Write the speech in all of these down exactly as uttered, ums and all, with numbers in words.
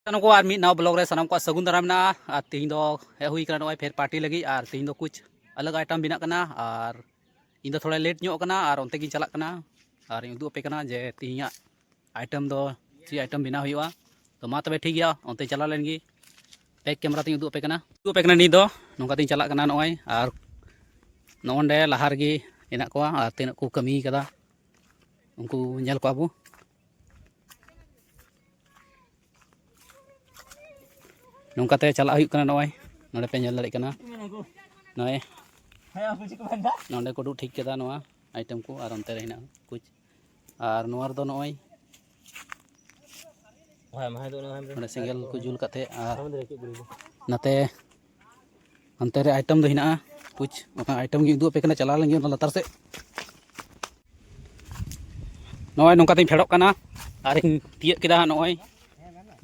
ᱥᱟᱱᱟᱢ ᱠᱚ ᱟᱨ ᱢᱤᱫ ᱱᱟᱣᱟ ᱵᱞᱚᱜ ᱨᱮ ᱥᱟᱱᱟᱢ ᱠᱚᱣᱟᱜ ᱥᱟᱹᱜᱩᱱ ᱫᱟᱨᱟᱢ ᱢᱮᱱᱟᱜᱼᱟ᱾ ᱟᱨ ᱛᱮᱦᱮᱧ ᱫᱚ ᱦᱮᱡ ᱦᱩᱭ ᱠᱟᱱᱟ ᱱᱚᱜᱼᱚᱭ ᱯᱷᱮᱨ ᱯᱟᱨᱴᱤ ᱞᱟᱹᱜᱤᱫ, ᱟᱨ ᱛᱮᱦᱮᱧ ᱫᱚ ᱠᱩᱪ ᱟᱞᱟᱜᱽ ᱟᱭᱴᱮᱢ ᱵᱮᱱᱟᱜ ᱠᱟᱱᱟ, ᱟᱨ ᱤᱧ ᱫᱚ ᱛᱷᱚᱲᱟ ᱞᱮᱴ ᱧᱚᱜ ᱠᱟᱱᱟ, ᱟᱨ ᱚᱱᱛᱮ ᱜᱤᱧ ᱪᱟᱞᱟᱜ ᱠᱟᱱᱟ, ᱟᱨ ᱤᱧ ᱩᱫᱩᱜ ᱟᱯᱮ ᱠᱟᱱᱟ ᱡᱮ ᱛᱮᱦᱮᱧᱟᱜ ᱟᱭᱴᱮᱢ ᱫᱚ ᱪᱮᱫ ᱟᱭᱴᱮᱢ ᱵᱮᱱᱟᱣ ᱦᱩᱭᱩᱜᱼᱟ᱾ ᱛᱚ ᱢᱟ ᱛᱚᱵᱮ ᱴᱷᱤᱠ ᱜᱮᱭᱟ, ᱚᱱᱛᱮ ᱪᱟᱞᱟᱣ ᱞᱮᱱ ᱜᱮ᱾ ᱵᱮᱠ ᱠᱮᱢᱮᱨᱟ ᱛᱤᱧ ᱩᱫᱩᱜ ᱟᱯᱮ ᱠᱟᱱᱟ, ᱩᱫᱩᱜ ᱟᱯᱮ ᱠᱟᱱᱟ᱾ ᱱᱤᱛ ᱫᱚ ᱱᱚᱝᱠᱟ ᱛᱤᱧ ᱪᱟᱞᱟᱜ ᱠᱟᱱᱟ ᱱᱚᱜᱼᱚᱭ, ᱟᱨ ᱱᱚᱜᱼᱚᱸᱰᱮ ᱞᱟᱦᱟ ᱨᱮᱜᱮ ᱦᱮᱱᱟᱜ ᱠᱚᱣᱟ, ᱟᱨ ᱛᱤᱱᱟᱹᱜ ᱠᱚ ᱠᱟᱹᱢᱤ ᱠᱟᱫᱟ ᱩᱱᱠᱩ ᱧᱮᱞ ᱠᱚᱣᱟ ᱵᱚ᱾ ᱱᱚᱝᱠᱟᱛᱮ ᱪᱟᱞᱟᱜ ᱦᱩᱭᱩᱜ ᱠᱟᱱᱟ᱾ ᱱᱚᱜᱼᱚᱭ ᱱᱚᱰᱮ ᱯᱮ ᱧᱮᱞ ᱫᱟᱲᱮᱭᱟᱜ ᱠᱟᱱᱟ, ᱱᱚᱜᱼᱚᱭ ᱱᱚᱰᱮ ᱠᱚ ᱫᱩᱲᱩᱵ ᱴᱷᱤᱠ ᱠᱮᱫᱟ ᱱᱚᱣᱟ ᱟᱭᱴᱮᱢ ᱠᱚ, ᱟᱨ ᱚᱱᱛᱮ ᱨᱮ ᱦᱮᱱᱟᱜᱼᱟ ᱠᱩᱪ᱾ ᱟᱨ ᱱᱚᱣᱟ ᱨᱮᱫᱚ ᱱᱚᱜᱼᱚᱭ ᱱᱚᱰᱮ ᱥᱮᱸᱜᱮᱞ ᱠᱚ ᱡᱩᱞ ᱠᱟᱛᱮ, ᱟᱨ ᱱᱟᱛᱮ ᱦᱟᱱᱛᱮ ᱨᱮ ᱟᱭᱴᱮᱢ ᱫᱚ ᱦᱮᱱᱟᱜᱼᱟ ᱠᱩᱪ, ᱚᱱᱟ ᱟᱭᱴᱮᱢ ᱜᱤᱧ ᱩᱫᱩᱜ ᱟᱯᱮ ᱠᱟᱱᱟ᱾ ᱪᱟᱞᱟᱣ ᱞᱮᱱ ᱜᱮ ᱚᱱᱟ ᱞᱟᱛᱟᱨ ᱥᱮᱫ᱾ ᱱᱚᱜᱼᱚᱭ ᱱᱚᱝᱠᱟ ᱛᱤᱧ ᱯᱷᱮᱰᱚᱜ ᱠᱟᱱᱟ ᱟᱨᱤᱧ ᱛᱤᱭᱟᱹᱜ ᱠᱮᱫᱟ ᱦᱟᱸᱜ᱾ ᱱᱚᱜᱼᱚᱭ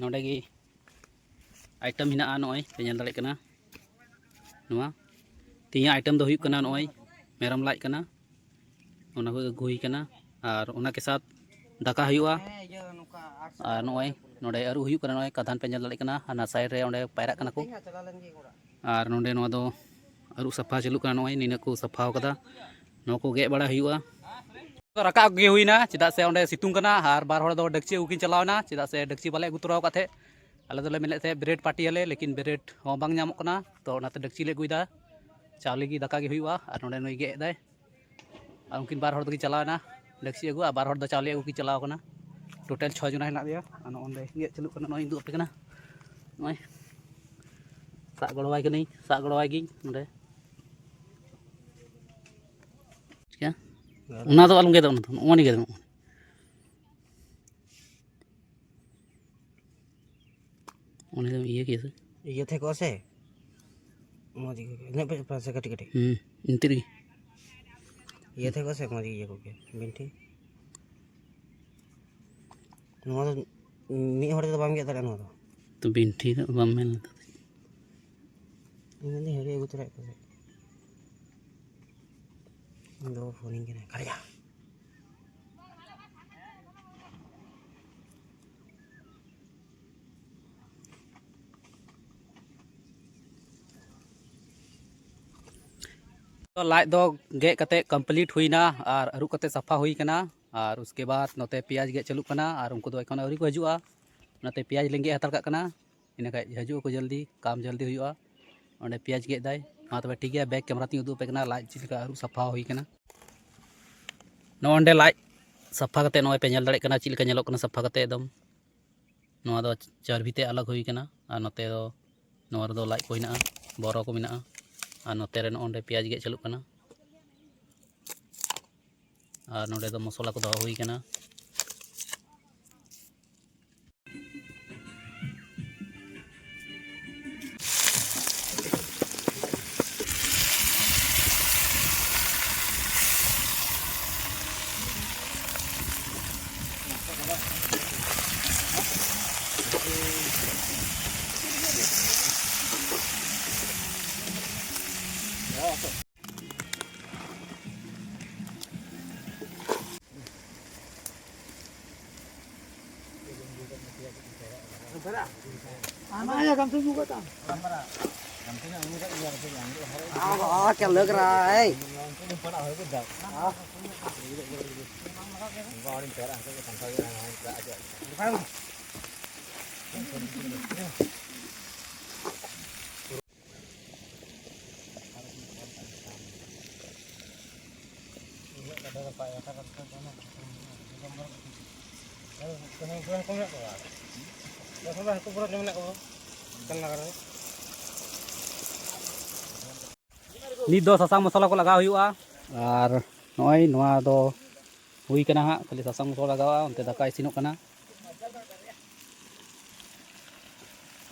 ᱱᱚᱰᱮ ᱜᱮ ᱟᱭᱴᱮᱢ ᱦᱮᱱᱟᱜᱼᱟ, ᱱᱚᱜᱼᱚᱭ ᱯᱮ ᱧᱮᱞ ᱫᱟᱲᱮᱭᱟᱜ ᱠᱟᱱᱟ᱾ ᱱᱚᱣᱟ ᱛᱮᱦᱮᱧᱟᱜ ᱟᱭᱴᱮᱢ ᱫᱚ ᱦᱩᱭᱩᱜ ᱠᱟᱱᱟ ᱱᱚᱜᱼᱚᱭ ᱢᱮᱨᱚᱢ ᱞᱟᱡ ᱠᱟᱱᱟ, ᱚᱱᱟ ᱠᱚ ᱟᱹᱜᱩ ᱦᱩᱭ ᱠᱟᱱᱟ᱾ ᱟᱨ ᱚᱱᱟ ᱠᱮ ᱥᱟᱛ ᱫᱟᱠᱟ ᱦᱩᱭᱩᱜᱼᱟ᱾ ᱟᱨ ᱱᱚᱜᱼᱚᱭ ᱱᱚᱰᱮ ᱟᱹᱨᱩᱵ ᱦᱩᱭᱩᱜ ᱠᱟᱱᱟ, ᱱᱚᱜᱼᱚᱭ ᱠᱟᱫᱷᱟᱱ ᱯᱮ ᱧᱮᱞ ᱫᱟᱲᱮᱭᱟᱜ ᱠᱟᱱᱟ, ᱦᱟᱱᱟ ᱥᱟᱭᱤᱰ ᱨᱮ ᱚᱸᱰᱮ ᱯᱟᱭᱨᱟᱜ ᱠᱟᱱᱟ ᱠᱚ᱾ ᱟᱨ ᱱᱚᱰᱮ ᱱᱚᱣᱟ ᱫᱚ ᱟᱹᱨᱩᱵ ᱥᱟᱯᱷᱟ ᱪᱟᱹᱞᱩᱜ ᱠᱟᱱᱟ, ᱱᱚᱜᱼᱚᱭ ᱱᱤᱱᱟᱹᱜ ᱠᱚ ᱥᱟᱯᱷᱟᱣ ᱠᱟᱫᱟ, ᱱᱚᱣᱟ ᱠᱚ ᱜᱮᱫ ᱵᱟᱲᱟ ᱦᱩᱭᱩᱜᱼᱟ᱾ ᱨᱟᱠᱟᱵ ᱜᱮ ᱦᱩᱭᱱᱟ, ᱪᱮᱫᱟᱜ ᱥᱮ ᱚᱸᱰᱮ ᱥᱤᱛᱩᱝ ᱠᱟᱱᱟ ᱟᱨ ᱵᱟᱨ ᱦᱚᱲ ᱫᱚ ᱰᱮᱠᱪᱤ ᱟᱹᱜᱩ ᱠᱤᱱ ᱪᱟᱞᱟᱣ ᱮᱱᱟ, ᱪᱮᱫᱟᱜ ᱥᱮ ᱰᱮᱠᱪᱤ ᱵᱟᱞᱮ ᱟᱹᱜᱩ ᱛᱚᱨᱟ ᱟᱠᱟᱫ ᱛᱟᱦᱮᱸᱫ᱾ ᱟᱞᱮ ᱫᱚᱞᱮ ᱢᱮᱱᱮᱫ ᱛᱟᱦᱮᱸᱫ ᱵᱨᱮᱰ ᱯᱟᱨᱴᱤᱭᱟᱞᱮ, ᱞᱮᱠᱤᱱ ᱵᱨᱮᱰ ᱦᱚᱸ ᱵᱟᱝ ᱧᱟᱢᱚᱜ ᱠᱟᱱᱟ, ᱛᱚ ᱚᱱᱟᱛᱮ ᱰᱮᱠᱪᱤ ᱞᱮ ᱟᱹᱜᱩᱭᱮᱫᱟ᱾ ᱪᱟᱣᱞᱮ ᱜᱮ ᱫᱟᱠᱟ ᱜᱮ ᱦᱩᱭᱩᱜᱼᱟ᱾ ᱟᱨ ᱱᱚᱰᱮ ᱱᱩᱭ ᱜᱮᱫ ᱮᱫᱟᱭ, ᱟᱨ ᱩᱱᱠᱤᱱ ᱵᱟᱨ ᱦᱚᱲ ᱫᱚᱠᱤᱱ ᱪᱟᱞᱟᱣ ᱮᱱᱟ ᱰᱮᱠᱪᱤ ᱟᱹᱜᱩ, ᱟᱨ ᱵᱟᱨ ᱦᱚᱲ ᱫᱚ ᱪᱟᱣᱞᱮ ᱟᱹᱜᱩ ᱠᱤᱱ ᱪᱟᱞᱟᱣ ᱠᱟᱱᱟ᱾ ᱴᱳᱴᱟᱞ ᱪᱷᱚ ᱡᱚᱱᱟ ᱦᱮᱱᱟᱜ ᱞᱮᱭᱟ᱾ ᱟᱨ ᱱᱚᱜᱼᱚᱭ ᱱᱚᱸᱰᱮ ᱜᱮᱫ ᱪᱟᱹᱞᱩᱜ ᱠᱟᱱᱟ, ᱱᱚᱜᱼᱚᱭ ᱤᱧ ᱩᱫᱩᱜ ᱟᱯᱮ ᱠᱟᱱᱟ᱾ ᱱᱚᱜᱼᱚᱭ ᱥᱟᱵ ᱜᱚᱲᱚᱣᱟᱭ ᱠᱟᱹᱱᱟᱹᱧ, ᱥᱟᱵ ᱜᱚᱲᱚᱣᱟᱭ ᱜᱤᱧ ᱱᱚᱸᱰᱮ᱾ ᱴᱷᱤᱠ ᱜᱮᱭᱟ? ᱚᱱᱟ ᱫᱚ ᱟᱞᱚᱢ ᱜᱮᱫᱟ, ᱚᱱᱟ ᱫᱚ ᱱᱚᱜᱼᱚ ᱱᱤᱭᱟᱹ ᱜᱮᱫ ᱢᱮ᱾ ᱩᱱᱤ ᱫᱚ ᱤᱭᱟᱹ ᱠᱮᱫᱟ᱾ ᱤᱭᱟᱹ ᱛᱟᱦᱮᱸ ᱠᱚᱜᱼᱟ ᱥᱮ, ᱢᱚᱡᱽ ᱜᱮ ᱤᱱᱟᱹᱜ ᱯᱮ ᱯᱟᱥᱮ ᱠᱟᱹᱴᱤᱡ ᱠᱟᱹᱴᱤᱡ᱾ ᱦᱩᱸ, ᱤᱱᱛᱤ ᱨᱮᱜᱮ᱾ ᱤᱭᱟᱹ ᱛᱟᱦᱮᱸ ᱠᱚᱜᱼᱟ ᱥᱮ, ᱢᱚᱡᱽ ᱜᱮ ᱤᱭᱟᱹ ᱠᱚᱜ ᱠᱮᱭᱟ ᱵᱤᱱᱴᱷᱤ᱾ ᱱᱚᱣᱟ ᱫᱚ ᱢᱤᱫ ᱦᱚᱲ ᱛᱮᱫᱚ ᱵᱟᱢ ᱜᱮᱫ ᱫᱟᱲᱮᱭᱟᱜᱼᱟ ᱱᱚᱣᱟ ᱫᱚ᱾ ᱛᱚ ᱵᱤᱱᱴᱷᱤ ᱫᱚ ᱵᱟᱢ ᱢᱮᱱ ᱞᱮᱫᱟ᱾ ᱤᱧ ᱢᱮᱱᱫᱟᱹᱧ ᱦᱟᱹᱲᱭᱟᱹ ᱟᱹᱜᱩ ᱛᱚᱨᱟᱭᱮᱫ ᱠᱚᱣᱟ᱾ ᱤᱧ ᱫᱚ ᱯᱷᱳᱱᱤᱧ ᱠᱟᱱᱟ, ᱠᱟᱨᱭᱟ᱾ ᱛᱚ ᱞᱟᱡ ᱫᱚ ᱜᱮᱫ ᱠᱟᱛᱮ complete ᱦᱩᱭᱱᱟ ᱟᱨ ᱟᱹᱨᱩᱵ ᱠᱟᱛᱮ ᱥᱟᱯᱷᱟ ᱦᱩᱭ ᱠᱟᱱᱟ᱾ ᱟᱨ ᱩᱥᱠᱮ ᱵᱟᱫ ᱱᱚᱛᱮ ᱯᱮᱸᱭᱟᱡᱽ ᱜᱮᱫ ᱪᱟᱹᱞᱩᱜ ᱠᱟᱱᱟ, ᱟᱨ ᱩᱱᱠᱩ ᱫᱚ ᱮᱠᱷᱚᱱ ᱟᱹᱣᱨᱤ ᱠᱚ ᱦᱤᱡᱩᱜᱼᱟ᱾ ᱚᱱᱟᱛᱮ ᱯᱮᱸᱭᱟᱡᱽ ᱞᱤᱧ ᱜᱮᱫ ᱦᱟᱛᱟᱲ ᱠᱟᱜ ᱠᱟᱱᱟ, ᱤᱱᱟᱹ ᱠᱷᱟᱡ ᱦᱤᱡᱩᱜ ᱟᱠᱚ ᱡᱚᱞᱫᱤ, ᱠᱟᱢ ᱡᱚᱞᱫᱤ ᱦᱩᱭᱩᱜᱼᱟ᱾ ᱚᱸᱰᱮ ᱯᱮᱸᱭᱟᱡᱽ ᱜᱮᱫ ᱫᱟᱭ᱾ ᱢᱟ ᱛᱚᱵᱮ ᱴᱷᱤᱠ ᱜᱮᱭᱟ, back camera ᱛᱤᱧ ᱩᱫᱩᱜ ᱟᱯᱮ ᱠᱟᱱᱟ ᱞᱟᱡ ᱪᱮᱫ ᱞᱮᱠᱟ ᱟᱹᱨᱩᱵ ᱥᱟᱯᱷᱟ ᱦᱩᱭ ᱠᱟᱱᱟ᱾ ᱱᱚᱜᱼᱚ ᱱᱚᱸᱰᱮ ᱞᱟᱡ ᱥᱟᱯᱷᱟ ᱠᱟᱛᱮ ᱱᱚᱜᱼᱚᱭ ᱯᱮ ᱧᱮᱞ ᱫᱟᱲᱮᱭᱟᱜ ᱠᱟᱱᱟ ᱪᱮᱫ ᱞᱮᱠᱟ ᱧᱮᱞᱚᱜ ᱠᱟᱱᱟ ᱥᱟᱯᱷᱟ ᱠᱟᱛᱮ ᱮᱠᱫᱚᱢ᱾ ᱱᱚᱣᱟ ᱫᱚ ᱪᱟᱨᱵᱤ ᱛᱮ ᱟᱞᱟᱜᱽ ᱦᱩᱭ ᱠᱟᱱᱟ, ᱟᱨ ᱱᱚᱛᱮ ᱫᱚ, ᱱᱚᱣᱟ ᱨᱮᱫᱚ ᱞᱟᱡ ᱠᱚ ᱦᱮᱱᱟᱜᱼᱟ, ᱵᱚᱨᱚ ᱠᱚ ᱢᱮᱱᱟᱜᱼᱟ, ᱟᱨ ᱱᱚᱛᱮ ᱨᱮ ᱱᱚᱜᱼᱚ ᱱᱚᱸᱰᱮ ᱯᱮᱸᱭᱟᱡᱽ ᱜᱮᱫ ᱪᱟᱹᱞᱩᱜ ᱠᱟᱱᱟ, ᱟᱨ ᱱᱚᱸᱰᱮ ᱫᱚ ᱢᱚᱥᱞᱟ ᱠᱚ ᱫᱚᱦᱚ ᱦᱩᱭ ᱠᱟᱱᱟ᱾ क्या लग रहा है? ᱱᱤᱛ ᱫᱚ ᱥᱟᱥᱟᱝ ᱢᱚᱥᱞᱟ ᱠᱚ ᱞᱟᱜᱟᱣ ᱦᱩᱭᱩᱜᱼᱟ᱾ ᱟᱨ ᱱᱚᱜᱼᱚᱭ ᱱᱚᱣᱟ ᱫᱚ ᱦᱩᱭ ᱠᱟᱱᱟ ᱦᱟᱸᱜ, ᱠᱷᱟᱹᱞᱤ ᱥᱟᱥᱟᱝ ᱢᱚᱥᱞᱟ ᱞᱟᱜᱟᱣᱼᱟ, ᱚᱱᱛᱮ ᱫᱟᱠᱟ ᱤᱥᱤᱱᱚᱜ ᱠᱟᱱᱟ᱾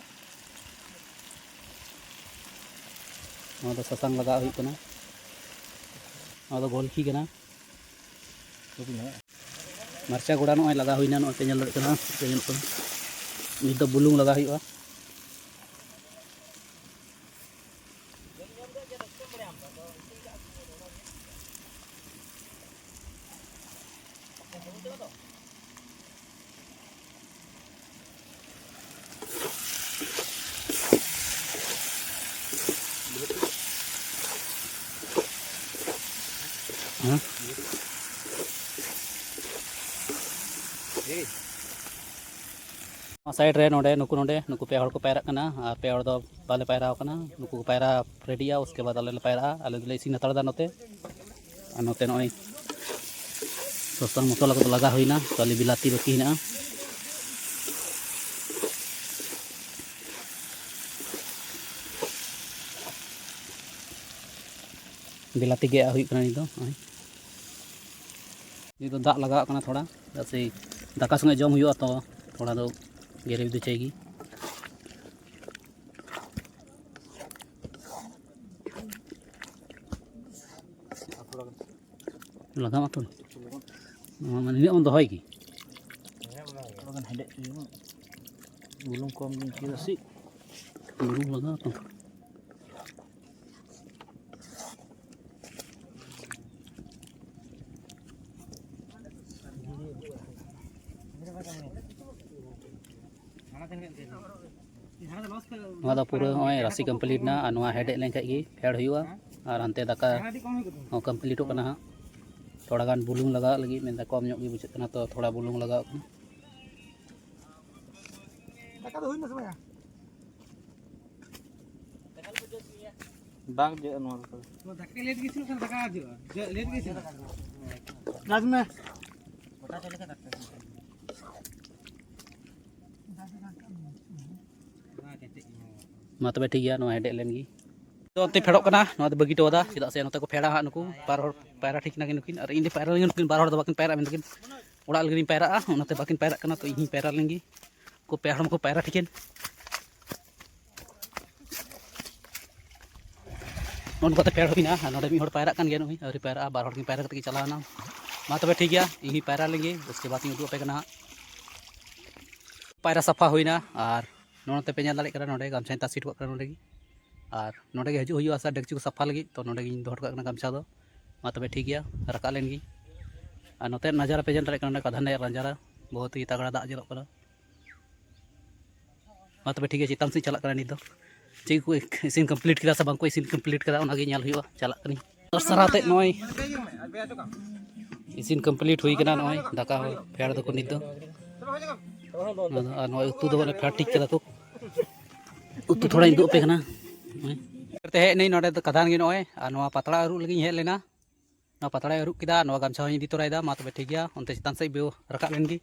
ᱱᱚᱣᱟ ᱫᱚ ᱥᱟᱥᱟᱝ ᱞᱟᱜᱟᱣ ᱦᱩᱭᱩᱜ ᱠᱟᱱᱟ, ᱱᱚᱣᱟ ᱫᱚ ᱜᱚᱞᱠᱤ ᱠᱟᱱᱟ᱾ ᱢᱟᱨᱪᱟ ᱜᱩᱸᱰᱟᱹ ᱱᱚᱜᱼᱚᱭ ᱞᱟᱜᱟᱣ ᱦᱩᱭᱱᱟ, ᱱᱚᱜᱼᱚᱭ ᱯᱮ ᱧᱮᱞ ᱫᱟᱲᱮᱭᱟᱜ ᱠᱟᱱᱟ, ᱪᱮᱫ ᱧᱮᱞᱚᱜ ᱠᱟᱱᱟ᱾ ᱱᱤᱛ ᱫᱚ ᱵᱩᱞᱩᱝ ᱞᱟᱜᱟᱣ ᱦᱩᱭᱩᱜᱼᱟ᱾ ᱦᱮᱸ᱾ ᱱᱚᱣᱟ ᱥᱟᱭᱤᱰ ᱨᱮ ᱱᱚᱰᱮ, ᱱᱩᱠᱩ ᱱᱚᱰᱮ, ᱱᱩᱠᱩ ᱯᱮ ᱦᱚᱲ ᱠᱚ ᱯᱟᱭᱨᱟᱜ ᱠᱟᱱᱟ, ᱟᱨ ᱯᱮ ᱦᱚᱲ ᱫᱚ ᱵᱟᱞᱮ ᱯᱟᱭᱨᱟ ᱟᱠᱟᱱᱟ᱾ ᱱᱩᱠᱩ ᱠᱚ ᱯᱟᱭᱨᱟ ᱨᱮᱰᱤᱜᱼᱟ, ᱩᱥᱠᱮ ᱵᱟᱫ ᱟᱞᱮ ᱞᱮ ᱯᱟᱭᱨᱟᱜᱼᱟ᱾ ᱟᱞᱮ ᱫᱚᱞᱮ ᱤᱥᱤᱱ ᱦᱟᱛᱟᱲ ᱮᱫᱟ ᱱᱚᱛᱮ᱾ ᱟᱨ ᱱᱚᱛᱮ ᱱᱚᱜᱼᱚᱭ ᱥᱟᱥᱟᱝ ᱢᱚᱥᱞᱟ ᱠᱚᱫᱚ ᱞᱟᱜᱟ ᱦᱩᱭᱱᱟ, ᱠᱷᱟᱹᱞᱤ ᱵᱤᱞᱟᱛᱤ ᱵᱟᱹᱠᱤ ᱦᱮᱱᱟᱜᱼᱟ᱾ ᱵᱤᱞᱟᱛᱤ ᱜᱮᱫ ᱦᱩᱭᱩᱜ ᱠᱟᱱᱟ ᱱᱤᱛ ᱫᱚ᱾ ᱱᱚᱜᱼᱚᱭ ᱱᱤᱛ ᱫᱚ ᱫᱟᱜ ᱞᱟᱜᱟᱣᱟᱜ ᱠᱟᱱᱟ ᱛᱷᱚᱲᱟ, ᱪᱮᱫᱟᱜ ᱥᱮ ᱫᱟᱠᱟ ᱥᱚᱸᱜᱮ ᱡᱚᱢ ᱦᱩᱭᱩᱜᱼᱟ, ᱛᱚ ᱛᱷᱚᱲᱟ ᱫᱚ ᱜᱨᱮᱵᱷᱤ ᱫᱚ ᱪᱟᱹᱭ ᱜᱮ᱾ ᱞᱟᱜᱟᱣ ᱟᱛᱚ᱾ ᱱᱚᱣᱟ ᱢᱟᱱᱮ ᱱᱤᱱᱟᱹᱜ ᱵᱚᱱ ᱫᱚᱦᱚᱭ ᱜᱮ᱾ ᱛᱷᱚᱲᱟ ᱜᱟᱱ ᱦᱮᱰᱮᱡ ᱦᱚᱪᱚᱭ ᱦᱩᱭᱩᱜᱼᱟ᱾ ᱵᱩᱞᱩᱝ ᱠᱚᱢ ᱜᱤᱧ ᱟᱹᱭᱠᱟᱹᱣ ᱫᱟ ᱥᱮ᱾ ᱵᱩᱞᱩᱝ ᱞᱟᱜᱟᱣ ᱟᱛᱚ᱾ ᱱᱚᱣᱟ ᱫᱚ ᱯᱩᱨᱟᱹ ᱱᱚᱜᱼᱚᱭ ᱨᱟᱥᱮ complete ᱮᱱᱟ, ᱟᱨ ᱱᱚᱣᱟ ᱦᱮᱰᱮᱡ ᱞᱮᱱᱠᱷᱟᱡ ᱜᱮ ᱯᱷᱮᱰ ᱦᱩᱭᱩᱜᱼᱟ᱾ ᱟᱨ ᱦᱟᱱᱛᱮ ᱫᱟᱠᱟ ᱦᱚᱸ completeᱚᱜ ᱠᱟᱱᱟ ᱦᱟᱸᱜ᱾ ᱛᱷᱚᱲᱟ ᱜᱟᱱ ᱵᱩᱞᱩᱝ ᱞᱟᱜᱟᱣᱟᱜ ᱞᱟᱹᱜᱤᱫ ᱢᱮᱱᱫᱟ, ᱠᱚᱢ ᱧᱚᱜ ᱜᱮ ᱵᱩᱡᱷᱟᱹᱜ ᱠᱟᱱᱟ, ᱛᱚ ᱛᱷᱚᱲᱟ ᱵᱩᱞᱩᱝ ᱞᱟᱜᱟᱣᱟᱜ ᱠᱟᱱᱟ᱾ ᱫᱟᱠᱟ ᱫᱚ ᱦᱩᱭᱱᱟ ᱥᱮ ᱵᱟᱝ? ᱵᱟᱝ ᱡᱚᱜᱼᱟ ᱱᱚᱣᱟ ᱫᱚ᱾ ᱱᱚᱣᱟ ᱫᱟᱠᱟ ᱞᱮᱴ ᱜᱮ ᱤᱥᱤᱱᱚᱜ ᱠᱟᱱᱟ, ᱫᱟᱠᱟ ᱡᱚᱜᱼᱟ᱾ ᱡᱚ-, ᱞᱮᱴ ᱜᱮ ᱤᱥᱤᱱᱚᱜᱼᱟ᱾ ᱨᱟᱡᱽ ᱢᱮ᱾ ᱢᱟ ᱛᱚᱵᱮ ᱴᱷᱤᱠ ᱜᱮᱭᱟ, ᱱᱚᱣᱟ ᱦᱮᱰᱮᱡ ᱞᱮᱱ ᱜᱮ᱾ ᱛᱚ ᱚᱱᱛᱮ ᱯᱷᱮᱰᱚᱜ ᱠᱟᱱᱟ, ᱱᱚᱣᱟ ᱫᱚ ᱵᱟᱹᱜᱤ ᱦᱚᱴᱚ ᱟᱫᱟ, ᱪᱮᱫᱟᱜ ᱥᱮ ᱱᱚᱛᱮ ᱠᱚ ᱯᱷᱮᱰᱟ ᱦᱟᱸᱜ ᱱᱩᱠᱩ ᱵᱟᱨ ᱦᱚᱲ ᱯᱟᱭᱨᱟ ᱴᱷᱤᱠ ᱱᱟᱠᱤᱱ ᱱᱩᱠᱤᱱ, ᱟᱨ ᱤᱧ ᱫᱚ ᱯᱟᱭᱨᱟ ᱞᱟᱹᱜᱤᱫ ᱱᱩᱠᱤᱱ ᱵᱟᱨ ᱦᱚᱲ ᱫᱚ ᱵᱟᱠᱤᱱ ᱯᱟᱭᱨᱟᱜᱼᱟ, ᱢᱮᱱ ᱫᱟᱠᱤᱱ ᱚᱲᱟᱜ ᱞᱟᱹᱜᱤᱫ ᱤᱧ ᱯᱟᱭᱨᱟᱜᱼᱟ, ᱚᱱᱟᱛᱮ ᱵᱟᱠᱤᱱ ᱯᱟᱭᱨᱟᱜ ᱠᱟᱱᱟ, ᱛᱚ ᱤᱧ ᱦᱚᱸᱧ ᱯᱟᱭᱨᱟ ᱞᱮᱱ ᱜᱮ᱾ ᱩᱱᱠᱩ ᱯᱮ ᱦᱚᱲ ᱢᱟᱠᱚ ᱯᱟᱭᱨᱟ ᱴᱷᱤᱠᱮᱱ᱾ ᱱᱚᱜᱼᱚ ᱱᱚᱝᱠᱟᱛᱮ ᱯᱷᱮᱰ ᱦᱩᱭᱱᱟ, ᱟᱨ ᱱᱚᱰᱮ ᱢᱤᱫ ᱦᱚᱲ ᱯᱟᱭᱨᱟᱜ ᱠᱟᱱ ᱜᱮᱭᱟ, ᱱᱩᱭ ᱟᱹᱣᱨᱤ ᱯᱟᱭᱨᱟᱜᱼᱟ, ᱵᱟᱨ ᱦᱚᱲ ᱠᱤᱱ ᱯᱟᱭᱨᱟ ᱠᱟᱛᱮ ᱠᱤᱱ ᱪᱟᱞᱟᱣᱱᱟ᱾ ᱢᱟ ᱛᱚᱵᱮ ᱴᱷᱤᱠ ᱜᱮᱭᱟ, ᱤᱧ ᱦᱚᱸᱧ ᱯᱟᱭᱨᱟ ᱞᱮᱱ ᱜᱮ, ᱩᱥᱠᱮ ᱵᱟᱫ ᱤᱧ ᱩᱫᱩᱜ ᱟᱯᱮ ᱠᱟᱱᱟ ᱦᱟᱸᱜ᱾ ᱯᱟᱭᱨᱟ ᱥᱟᱯᱷᱟ ᱦᱩᱭᱱᱟ, ᱟᱨ ᱱᱚᱜᱼᱚ ᱱᱚᱛᱮ ᱯᱮ ᱧᱮᱞ ᱫᱟᱲᱮᱭᱟᱜ ᱠᱟᱱᱟ, ᱱᱚᱰᱮ ᱜᱟᱢᱪᱷᱟᱧ ᱛᱟᱥᱮ ᱦᱚᱴᱚ ᱠᱟᱜ ᱠᱟᱱᱟ ᱱᱚᱰᱮ ᱜᱮ᱾ ᱟᱨ ᱱᱚᱰᱮ ᱜᱮ ᱦᱤᱡᱩᱜ ᱦᱩᱭᱩᱜᱼᱟ ᱥᱮ ᱰᱮᱠᱪᱤ ᱠᱚ ᱥᱟᱯᱷᱟ ᱞᱟᱹᱜᱤᱫ, ᱛᱚ ᱱᱚᱰᱮ ᱜᱤᱧ ᱫᱚᱦᱚ ᱦᱚᱴᱚ ᱠᱟᱜ ᱠᱟᱱᱟ ᱜᱟᱢᱪᱷᱟ ᱫᱚ᱾ ᱢᱟ ᱛᱚᱵᱮ ᱴᱷᱤᱠ ᱜᱮᱭᱟ, ᱨᱟᱠᱟᱵ ᱞᱮᱱ ᱜᱤᱧ᱾ ᱟᱨ ᱱᱚᱛᱮ ᱱᱟᱡᱟᱨᱟ ᱯᱮ ᱧᱮᱞ ᱫᱟᱲᱮᱭᱟᱜ ᱠᱟᱱᱟ, ᱱᱚᱰᱮ ᱠᱟᱫᱷᱟᱱ ᱨᱮᱭᱟᱜ ᱱᱟᱡᱟᱨᱟ, ᱵᱚᱦᱩᱛ ᱦᱤ ᱛᱟᱜᱲᱟ ᱫᱟᱜ ᱡᱚᱨᱚᱜ ᱠᱟᱱᱟ᱾ ᱢᱟ ᱛᱚᱵᱮ ᱴᱷᱤᱠ ᱜᱮᱭᱟ, ᱪᱮᱛᱟᱱ ᱥᱮᱫ ᱪᱟᱞᱟᱜ ᱠᱟᱱᱟ ᱱᱤᱛ ᱫᱚ᱾ ᱪᱮᱫ ᱠᱚ ᱤᱥᱤᱱ complete ᱠᱮᱫᱟ ᱥᱮ ᱵᱟᱝ ᱠᱚ ᱤᱥᱤᱱ complete ᱠᱮᱫᱟ, ᱚᱱᱟᱜᱮ ᱧᱮᱞ ᱦᱩᱭᱩᱜᱼᱟ᱾ ᱪᱟᱞᱟᱜ ᱠᱟᱹᱱᱟᱹᱧ᱾ ᱥᱟᱨᱟ ᱛᱮ ᱱᱚᱜᱼᱚᱭ ᱤᱥᱤᱱ complete ᱦᱩᱭ ᱠᱟᱱᱟ᱾ ᱱᱚᱜᱼᱚᱭ ᱫᱟᱠᱟ ᱦᱚᱸ ᱯᱷᱮᱰ ᱫᱟᱠᱚ ᱱᱤᱛ ᱫᱚ᱾ ᱟᱫᱚ ᱟᱨ ᱱᱚᱜᱼᱚᱭ ᱩᱛᱩ ᱫᱚ ᱵᱚᱞᱮ ᱯᱷᱮᱰ ᱴᱷᱤᱠ ᱠᱟᱫᱟ ᱠᱚ᱾ ᱩᱛᱩ ᱛᱷᱚᱲᱟᱧ ᱩᱫᱩᱜ ᱟᱯᱮ ᱠᱟᱱᱟ᱾ ᱱᱚᱜᱼᱚᱭ᱾ ᱛᱮ ᱦᱮᱡ ᱱᱟᱹᱧ ᱱᱚᱰᱮ ᱫᱚ ᱠᱟᱫᱷᱟᱱ ᱜᱮ ᱱᱚᱜᱼᱚᱭ, ᱟᱨ ᱱᱚᱣᱟ ᱯᱟᱛᱲᱟ ᱟᱹᱨᱩᱵ ᱞᱟᱹᱜᱤᱫ ᱤᱧ ᱦᱮᱡ ᱞᱮᱱᱟ᱾ ᱱᱚᱣᱟ ᱯᱟᱛᱲᱟᱭ ᱟᱹᱨᱩᱵ ᱠᱮᱫᱟ, ᱱᱚᱣᱟ ᱜᱟᱢᱪᱷᱟ ᱦᱚᱸᱧ ᱤᱫᱤ ᱛᱚᱨᱟᱭᱮᱫᱟ᱾ ᱢᱟ ᱛᱚᱵᱮ ᱴᱷᱤᱠ ᱜᱮᱭᱟ, ᱚᱱᱛᱮ ᱪᱮᱛᱟᱱ ᱥᱮᱫ view ᱨᱟᱠᱟᱵ ᱮᱱ ᱜᱮ᱾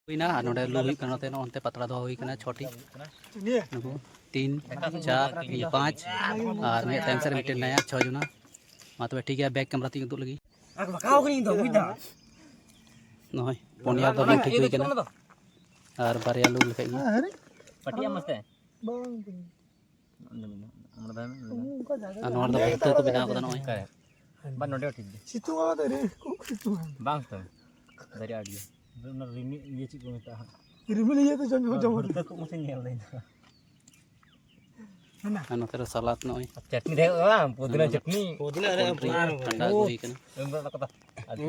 ᱦᱩᱭᱱᱟ, ᱟᱨ ᱱᱚᱰᱮ ᱞᱩ ᱦᱩᱭᱩᱜ ᱠᱟᱱᱟ, ᱱᱚᱛᱮ ᱱᱚᱜᱼᱚ ᱱᱚᱱᱛᱮ ᱯᱟᱛᱲᱟ ᱫᱚᱦᱚ ᱦᱩᱭ ᱠᱟᱱᱟ ᱪᱷᱚᱴᱤ᱾ ᱱᱩᱠᱩ ᱛᱤᱱ, ᱪᱟᱨ, ᱤᱭᱟᱹ ᱯᱟᱸᱪ, ᱟᱨ ᱢᱤᱫ ᱛᱟᱭᱚᱢ ᱥᱮᱫ ᱨᱮ ᱢᱤᱫᱴᱮᱱ ᱢᱮᱱᱟᱭᱟ, ᱪᱷᱚ ᱡᱚᱱᱟ᱾ ᱢᱟ ᱛᱚᱵᱮ ᱴᱷᱤᱠ ᱜᱮᱭᱟ, back camera ᱛᱤᱧ ᱩᱫᱩᱜ ᱞᱟᱹᱜᱤᱫ᱾ ᱟᱨ ᱵᱟᱠᱟᱣ ᱠᱟᱹᱱᱟᱹᱧ ᱤᱧ ᱫᱚ, ᱵᱩᱡᱽ ᱫᱟᱢ᱾ ᱱᱚᱜᱼᱚᱭ ᱯᱩᱱᱭᱟ ᱫᱚ ᱞᱩ ᱴᱷᱤᱠ ᱦᱩᱭ ᱠᱟᱱᱟ, ᱟᱨ ᱵᱟᱨᱭᱟ ᱞᱩ ᱞᱮᱠᱷᱟᱡ ᱜᱮ᱾ ᱯᱟᱹᱴᱤᱭᱟᱜ ᱢᱟᱥᱮ? ᱵᱟᱝ᱾ ᱚᱸᱰᱮ ᱢᱮᱱᱟᱜᱼᱟ, ᱚᱸᱰᱮ ᱫᱚ ᱢᱮᱱᱟᱜᱼᱟ᱾ ᱚᱱᱠᱟ ᱡᱟᱭᱜᱟ ᱟᱨ ᱱᱚᱣᱟ ᱨᱮᱫᱚ ᱵᱷᱩᱨᱠᱟᱹ ᱠᱚ ᱵᱮᱱᱟᱣ ᱠᱟᱫᱟ ᱱᱚᱜᱼᱚᱭ᱾ ᱚᱠᱟᱨᱮ? ᱵᱟᱝ, ᱱᱚᱰᱮ ᱦᱚᱸ ᱴᱷᱤᱠ ᱜᱮᱭᱟ᱾ ᱥᱤᱛᱩᱝ ᱟᱞᱚ ᱛᱮ ᱨᱮ, ᱠᱷᱩᱵ ᱥᱤᱛᱩᱝ ᱟ᱾ ᱵᱟᱝ ᱛᱚ, ᱫᱟᱨᱮ ᱟᱹᱰᱤ ᱜᱮ᱾ ᱚᱱᱟ ᱨᱤᱢᱤᱞ ᱤᱭᱟᱹ ᱪᱮᱫ ᱠᱚ ᱢᱮᱛᱟᱜᱼᱟ ᱦᱟᱸᱜ? ᱨᱤᱢᱤᱞ ᱤᱭᱟᱹ ᱛᱮ ᱡᱚᱢ, ᱡᱚᱢ, ᱡᱚᱢ ᱵᱷᱩᱨᱠᱟᱹ ᱠᱚ ᱢᱟᱥᱮ ᱧᱮᱞ ᱫᱟᱹᱧ ᱛᱚ᱾ ᱦᱮᱱᱟ? ᱟᱨ ᱱᱚᱛᱮ ᱨᱮ ᱥᱟᱞᱟᱫ ᱱᱚᱜᱼᱚᱭ᱾ ᱪᱟᱴᱱᱤ ᱛᱟᱦᱮᱸ ᱠᱚᱜᱼᱟ ᱵᱟᱝ? ᱯᱩᱫᱤᱱᱟ ᱪᱟᱴᱱᱤ᱾ ᱯᱩᱫᱤᱱᱟ ᱨᱮ ᱠᱚᱞᱰᱨᱤᱝᱠ ᱯᱩᱫᱤᱱᱟ ᱴᱷᱟᱱᱰᱟ ᱟᱹᱜᱩ ᱨᱮ᱾ ᱦᱩᱭ ᱠᱟᱱᱟ᱾ ᱮᱢ ᱵᱟᱲᱟ ᱠᱟᱫᱟ᱾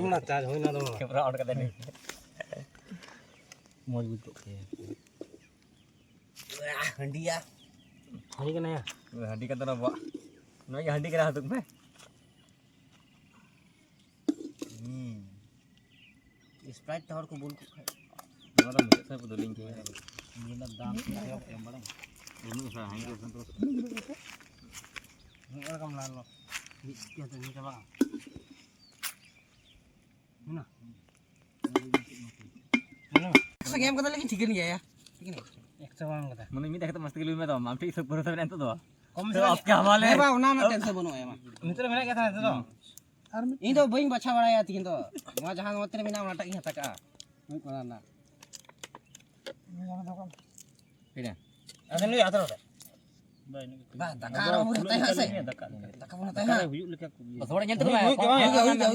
ᱚᱱᱟ ᱪᱟᱨᱡᱽ ᱦᱩᱭᱱᱟ ᱫᱚ᱾ ᱠᱮᱢᱨᱟ on ᱠᱟᱛᱮ ᱞᱟᱹᱭ᱾ ᱢᱚᱡᱽ ᱵᱩᱡᱽ ᱠᱚᱜ ᱠᱮᱭᱟ᱾ ᱦᱟᱺᱰᱤᱭᱟ᱾ ᱦᱟᱺᱰᱤ ᱠᱟᱱᱟ ᱭᱟ? ᱦᱟᱺᱰᱤ ᱠᱟᱱ ᱛᱟᱵᱚᱱᱟ ᱟᱵᱚᱣᱟᱜ᱾ ᱱᱚᱣᱟ ᱜᱮ ᱦᱟᱺᱰᱤ ᱠᱟᱱᱟ, ᱦᱟᱛᱟᱣ ᱢᱮ᱾ ᱦᱩᱸ᱾ Sprite ᱛᱮ ᱦᱚᱲ ᱠᱚ ᱵᱩᱞ ᱠᱚ ᱠᱷᱟᱡ᱾ ᱱᱚᱣᱟ ᱫᱚ ᱢᱩᱪᱟᱹᱫ ᱥᱮᱫ ᱠᱚ ᱫᱩᱞᱤᱧ ᱠᱮᱭᱟ᱾ ᱱᱤᱭᱟᱹ ᱨᱮᱱᱟᱜ ᱫᱟᱢ ᱛᱤᱱᱟᱹᱜ ᱮᱢ ᱵᱟᱲᱟᱭᱟ? ᱩᱱᱟᱹᱜ ᱦᱟᱸᱜ ᱦᱟᱺᱰᱤ ᱥᱟᱱᱛᱟᱲ᱾ ᱢᱤᱫ ᱨᱚᱠᱚᱢ ᱞᱟᱞ ᱞᱚ᱾ ᱢᱤᱫ ᱴᱤᱠᱟ ᱛᱮ ᱧᱩ ᱪᱟᱵᱟᱜᱼᱟ᱾ ᱢᱮᱱᱟ? ᱮᱠᱥᱚ ᱜᱮ ᱮᱢ ᱠᱟᱫᱟ, ᱞᱮᱠᱤᱱ ᱴᱷᱤᱠᱟᱹᱱ ᱜᱮᱭᱟ ᱭᱟ᱾ ᱴᱷᱤᱠᱟᱹᱱ ᱜᱮᱭᱟ᱾ ᱮᱠᱥᱚ ᱵᱟᱝ ᱮᱢ ᱠᱟᱫᱟ᱾ ᱢᱟᱱᱮ ᱢᱤᱫ ᱫᱷᱟᱣ ᱠᱟᱛᱮ ᱢᱟᱥᱛᱤ ᱜᱮ ᱞᱩᱭ ᱢᱮ ᱛᱚ, ᱟᱢ ᱴᱷᱮᱡ ᱥᱚᱵ ᱯᱩᱨᱟᱹ ᱢᱮᱱᱟᱜᱼᱟ ᱱᱤᱛᱚᱜ ᱫᱚ᱾ ᱠᱚᱢ ᱥᱮ ᱦᱮᱸ, ᱵᱟᱝ? ᱟᱯᱠᱮ ᱦᱟᱣᱟᱞᱮ᱾ ᱦᱮᱸ ᱵᱟᱝ, ᱚᱱᱟ ᱨᱮᱱᱟᱜ tension ᱵᱟᱹᱱᱩᱜᱼᱟ ᱭᱟ ᱢᱟ᱾ ᱱᱤᱛᱚᱜ ᱨᱮ ᱢᱮᱱᱟᱜ ᱜᱮᱭᱟ ᱛᱟᱦᱮᱸ ᱱᱤᱛᱚᱜ ᱫᱚ᱾ ᱟᱨ ᱢᱤᱫ ᱤᱧ ᱫᱚ ᱵᱟᱹᱧ ᱵᱟᱪᱷᱟᱣ ᱵᱟᱲᱟᱭᱟ ᱛᱤᱦᱤᱧ ᱫᱚ᱾ ᱱᱚᱣᱟ ᱡᱟᱦᱟᱸ ᱱᱚᱛᱮ ᱨᱮ ᱢᱮᱱᱟᱜᱼᱟ, ᱚᱱᱟᱴᱟᱜ ᱜᱤᱧ ᱦᱟᱛᱟᱣ ᱠᱟᱜᱼᱟ᱾ ᱚᱱᱟ ᱨᱮᱱᱟᱜ᱾ ᱴᱷᱤᱠ ᱜᱮᱭᱟ᱾ ᱟᱫᱚ ᱱᱩᱭ ᱟᱫᱚ ᱱᱚᱰᱮ᱾ ᱵᱟ, ᱫᱟᱠᱟ ᱟᱨᱚ ᱵᱚᱱ ᱦᱟᱛᱟᱭᱟ ᱥᱮ? ᱫᱟᱠᱟ᱾ ᱫᱟᱠᱟ ᱵᱚᱱ ᱦᱟᱛᱟᱭᱟ᱾ ᱫᱟᱠᱟ ᱨᱮ ᱦᱩᱭᱩᱜ ᱞᱮᱠᱟ ᱠᱚ ᱤᱭᱟᱹ᱾ ᱦᱚᱲ ᱧᱮᱞ ᱛᱮ ᱦᱩᱭᱩᱜ ᱜᱮᱭᱟ, ᱦᱩᱭᱩᱜ ᱜᱮᱭᱟ,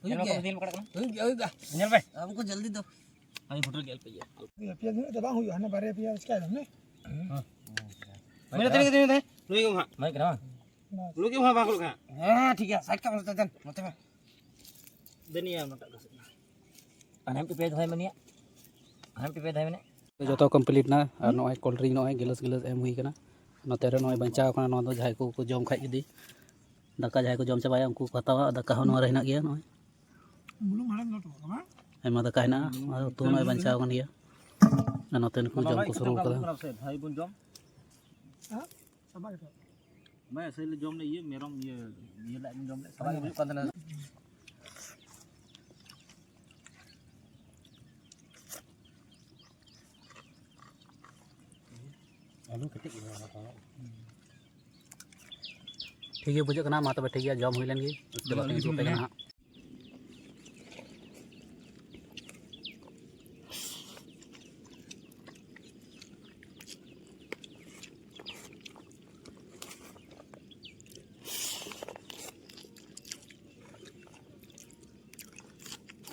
ᱦᱩᱭᱩᱜ ᱜᱮᱭᱟ, ᱦᱩᱭᱩᱜ ᱜᱮᱭᱟ᱾ ᱦᱩᱭᱩᱜ ᱜᱮᱭᱟ᱾ ᱧᱮᱞ ᱯᱮ᱾ ᱟᱢ ᱠᱚ ᱡᱚᱞᱫᱤ ᱫᱚ᱾ ᱟᱹᱰᱤ ᱯᱷᱩᱴᱩᱨ ᱜᱮ ᱟᱞᱯᱮ ᱤᱭᱟᱹ᱾ ᱯᱮᱭᱟ ᱫᱤᱱ ᱫᱚ ᱵᱟᱝ ᱦᱩᱭᱩᱜᱼᱟ, ᱦᱟᱱᱮ ᱵᱟᱨᱭᱟ ᱯᱮᱭᱟ ᱪᱤᱠᱟᱹᱭ ᱫᱟᱢ ᱱᱮ? ᱦᱮᱸ᱾ ᱢᱮᱱ ᱛᱮ, ᱢᱮᱱ ᱛᱮ, ᱢᱮᱱ ᱛᱮ᱾ ᱱᱩᱭ ᱜᱮ ᱦᱟᱸᱜ᱾ ᱢᱟᱭᱤᱠ ᱨᱮ ᱵᱟᱝ? ᱱᱩᱭ ᱜᱮ ᱦᱟᱸᱜ ᱵᱟᱝ ᱠᱚ ᱠᱟᱱᱟ᱾ ᱦᱮᱸ, ᱴᱷᱤᱠ ᱜᱮᱭᱟ, ᱥᱟᱭᱤᱰ ᱠᱟᱜ ᱢᱮ, ᱱᱚᱛᱮ ᱫᱮᱱ, ᱱᱚᱛᱮ ᱢᱮ᱾ ᱫᱮᱱᱤᱭᱟ ᱚᱱᱟᱴᱟᱜ ᱠᱚ ᱥᱮᱫ᱾ ᱟᱨ ᱦᱟᱱᱮᱢ ᱴᱤᱯᱟᱹᱭ ᱫᱚᱦᱚᱭ ᱢᱮ ᱱᱤᱭᱟᱹ᱾ ᱦᱟᱱᱮᱢ ᱴᱤᱯᱟᱹᱭ ᱫᱚᱦᱚᱭ ᱢᱮ ᱱᱤᱭᱟᱹ᱾ ᱡᱚᱛᱚ complete ᱱᱟ, ᱟᱨ ᱱᱚᱜᱼᱚᱭ cold drink ᱱᱚᱜᱼᱚᱭ ᱜᱤᱞᱟᱹᱥ ᱜᱤᱞᱟᱹᱥ ᱮᱢ ᱦᱩᱭ ᱠᱟᱱᱟ᱾ ᱱᱚᱛᱮ ᱨᱮ ᱱᱚᱜᱼᱚᱭ ᱵᱟᱧᱪᱟᱣ ᱠᱟᱱᱟ, ᱱᱚᱣᱟ ᱫᱚ ᱡᱟᱦᱟᱸᱭ ᱠᱚ, ᱠᱚ ᱡᱚᱢ ᱠᱷᱟᱡ ᱡᱩᱫᱤ᱾ ᱫᱟᱠᱟ ᱡᱟᱦᱟᱸᱭ ᱠᱚ ᱡᱚᱢ ᱪᱟᱵᱟᱭᱟ, ᱩᱱᱠᱩ ᱠᱚ ᱦᱟᱛᱟᱣᱟ᱾ ᱫᱟᱠᱟ ᱦᱚᱸ ᱱᱚᱣᱟ ᱨᱮ ᱦᱮᱱᱟᱜ ᱜᱮᱭᱟ᱾ ᱱᱚᱜᱼᱚᱭ ᱟᱭᱢᱟ ᱫᱟᱠᱟ ᱦᱮᱱᱟᱜᱼᱟ, ᱟᱨ ᱩᱛᱩ ᱱᱚᱜᱼᱚᱭ ᱵᱟᱧᱪᱟᱣ ᱟᱠᱟᱱ ᱜᱮᱭᱟ᱾ ᱟᱨ ᱱᱚᱛᱮ ᱱᱩᱠᱩ ᱡᱚᱢ ᱠᱚ ᱥᱩᱨᱩ ᱠᱟᱫᱟ᱾ ᱵᱷᱟᱹᱭ ᱵᱚᱱ ᱡᱚᱢ᱾ ᱦᱮᱸ? ᱥᱟᱵᱟ ᱜᱮᱛᱚ᱾ ᱵᱟᱭ ᱟᱥᱟᱭ ᱞᱮ ᱡᱚᱢ ᱞᱮ ᱤᱭᱟᱹ ᱢᱮᱨᱚᱢ ᱤᱭᱟᱹ, ᱤᱭᱟᱹ ᱞᱟᱡ ᱵᱚᱱ ᱡᱚᱢ ᱞᱮ ᱥᱟᱵᱟ ᱜᱮ ᱦᱩᱭᱩᱜ ᱠᱟᱱ ᱛᱟᱦᱮᱱᱟ᱾ ᱟᱹᱞᱩ ᱠᱟᱹᱴᱤᱡ ᱜᱮ ᱦᱟᱛᱟᱣᱟ᱾ ᱴᱷᱤᱠ ᱜᱮ ᱵᱩᱡᱷᱟᱹᱜ ᱠᱟᱱᱟ, ᱢᱟ ᱛᱚᱵᱮ ᱴᱷᱤᱠ ᱜᱮᱭᱟ, ᱡᱚᱢ ᱦᱩᱭ ᱞᱮᱱ ᱜᱮ, ᱩᱥᱠᱮ ᱵᱟᱫ ᱤᱧ ᱩᱫᱩᱜ ᱟᱯᱮ ᱠᱟᱱᱟ ᱦᱟᱸᱜ᱾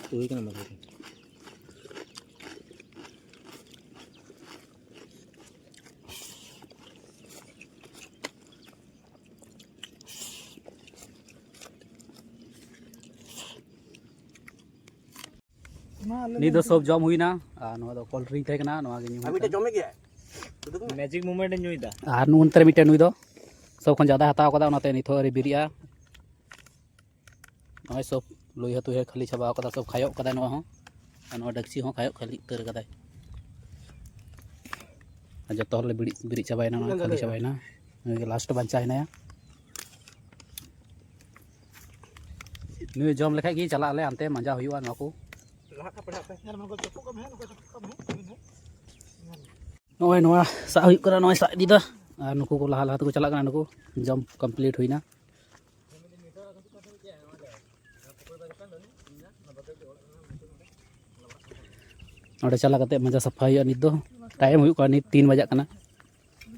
ᱦᱩᱭ ᱠᱟᱱᱟ ᱢᱟᱥᱮ᱾ ᱱᱤᱛ ᱫᱚ ᱥᱚᱵ ᱡᱚᱢ ᱦᱩᱭᱱᱟ, ᱟᱨ ᱱᱚᱣᱟ ᱫᱚ cold drink ᱛᱟᱦᱮᱸ ᱠᱟᱱᱟ, ᱱᱚᱣᱟ ᱜᱮ ᱧᱩ ᱟᱨ ᱦᱩᱭᱩᱜ ᱢᱤᱫᱴᱮᱡ ᱠᱟᱱᱟ᱾ ᱡᱚᱢᱮᱫ ᱜᱮᱭᱟ? Magic moment ᱮ ᱧᱩᱭᱫᱟ᱾ ᱟᱨ ᱱᱚᱜᱼᱚ ᱱᱚᱱᱛᱮ ᱨᱮ ᱢᱤᱫᱴᱮᱱ ᱱᱩᱭ ᱫᱚ ᱥᱚᱵ ᱠᱷᱚᱱ ᱡᱟᱫᱟ ᱦᱟᱛᱟᱣ ᱠᱟᱫᱟ, ᱚᱱᱟᱛᱮ ᱱᱤᱛ ᱦᱚᱸ ᱟᱹᱣᱨᱤ ᱵᱮᱨᱮᱜᱼᱟ᱾ ᱱᱚᱜᱼᱚᱭ ᱥᱚᱵ ᱞᱩᱭᱦᱟᱹ ᱛᱩᱭᱦᱟᱹ ᱠᱷᱟᱹᱞᱤ ᱪᱟᱵᱟᱣ ᱠᱟᱫᱟ, ᱥᱚᱵ ᱠᱷᱟᱭᱚᱜ ᱠᱟᱫᱟᱭ ᱱᱚᱣᱟ ᱦᱚᱸ, ᱟᱨ ᱱᱚᱣᱟ ᱰᱮᱠᱪᱤ ᱦᱚᱸ ᱠᱷᱟᱭᱚᱜ ᱠᱷᱟᱹᱞᱤ ᱩᱛᱟᱹᱨ ᱠᱟᱫᱟᱭ᱾ ᱟᱨ ᱡᱚᱛᱚ ᱦᱚᱲ ᱞᱮ ᱵᱮᱨᱮᱫ, ᱵᱮᱨᱮᱫ ᱪᱟᱵᱟᱭᱮᱱᱟ, ᱱᱚᱣᱟ ᱠᱷᱟᱹᱞᱤ ᱪᱟᱵᱟᱭᱮᱱᱟ, ᱱᱩᱭ ᱜᱮ last ᱵᱟᱧᱪᱟᱣ ᱦᱮᱱᱟᱭᱟ᱾ ᱱᱩᱭ ᱡᱚᱢ ᱞᱮᱠᱷᱟᱡ ᱜᱮ ᱪᱟᱞᱟᱜ ᱟᱞᱮ ᱦᱟᱱᱛᱮ ᱢᱟᱸᱡᱟ ᱦᱩᱭᱩᱜᱼᱟ ᱱᱚᱣᱟ ᱠᱚ᱾ ᱱᱚᱜᱼᱚᱭ ᱱᱚᱣᱟ ᱥᱟᱵ ᱦᱩᱭᱩᱜ ᱠᱟᱱᱟ, ᱱᱚᱜᱼᱚᱭ ᱥᱟᱵ ᱤᱫᱤᱭᱮᱫᱟ᱾ ᱟᱨ ᱱᱩᱠᱩ ᱠᱚ ᱞᱟᱦᱟ ᱞᱟᱦᱟ ᱛᱮᱠᱚ ᱪᱟᱞᱟᱜ ᱠᱟᱱᱟ, ᱱᱩᱠᱩ ᱡᱚᱢ complete ᱦᱩᱭᱱᱟ᱾ ᱚᱸᱰᱮ ᱪᱟᱞᱟᱣ ᱠᱟᱛᱮ ᱢᱟᱸᱡᱟ ᱥᱟᱯᱷᱟ ᱦᱩᱭᱩᱜᱼᱟ᱾ ᱱᱤᱛ ᱫᱚ time ᱦᱩᱭᱩᱜ ᱠᱟᱱᱟ, ᱱᱤᱛ ᱛᱤᱱ ᱵᱟᱡᱟᱜ ᱠᱟᱱᱟ᱾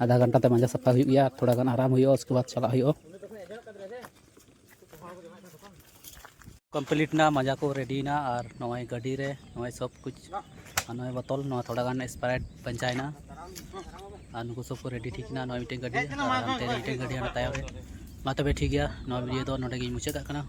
ᱟᱫᱷᱟ ᱜᱷᱚᱱᱴᱟ ᱛᱮ ᱢᱟᱸᱡᱟ ᱥᱟᱯᱷᱟ ᱦᱩᱭᱩᱜ ᱜᱮᱭᱟ, ᱛᱷᱚᱲᱟ ᱜᱟᱱ ᱟᱨᱟᱢ ᱦᱩᱭᱩᱜᱼᱟ, ᱩᱥᱠᱮ ᱵᱟᱫ ᱪᱟᱞᱟᱜ ᱦᱩᱭᱩᱜᱼᱟ᱾ Complete ᱱᱟ, ᱢᱟᱸᱡᱟ ᱠᱚ ready ᱱᱟ, ᱟᱨ ᱱᱚᱜᱼᱚᱭ ᱜᱟᱹᱰᱤ ᱨᱮ ᱱᱚᱜᱼᱚᱭ ᱥᱚᱵ ᱠᱩᱪ, ᱟᱨ ᱱᱚᱜᱼᱚᱭ ᱵᱚᱛᱚᱞ, ᱱᱚᱣᱟ ᱛᱷᱚᱲᱟ ᱜᱟᱱ Sprite ᱵᱟᱧᱪᱟᱭᱮᱱᱟ, ᱟᱨ ᱱᱩᱠᱩ ᱥᱚᱵ ᱠᱚ ready ᱴᱷᱤᱠ ᱱᱟ᱾ ᱱᱚᱜᱼᱚᱭ ᱢᱤᱫᱴᱮᱱ ᱜᱟᱹᱰᱤ, ᱟᱨ ᱦᱟᱱᱛᱮ ᱨᱮ ᱢᱤᱫᱴᱮᱱ ᱜᱟᱹᱰᱤ ᱦᱟᱱᱟ ᱛᱟᱭᱚᱢ ᱨᱮ᱾ ᱢᱟ ᱛᱚᱵᱮ ᱴᱷᱤᱠ ᱜᱮᱭᱟ, ᱱᱚᱣᱟ video ᱫᱚ ᱱᱚᱰᱮ ᱜᱤᱧ ᱢᱩᱪᱟᱹᱫ ᱠᱟᱜ ᱠᱟᱱᱟ᱾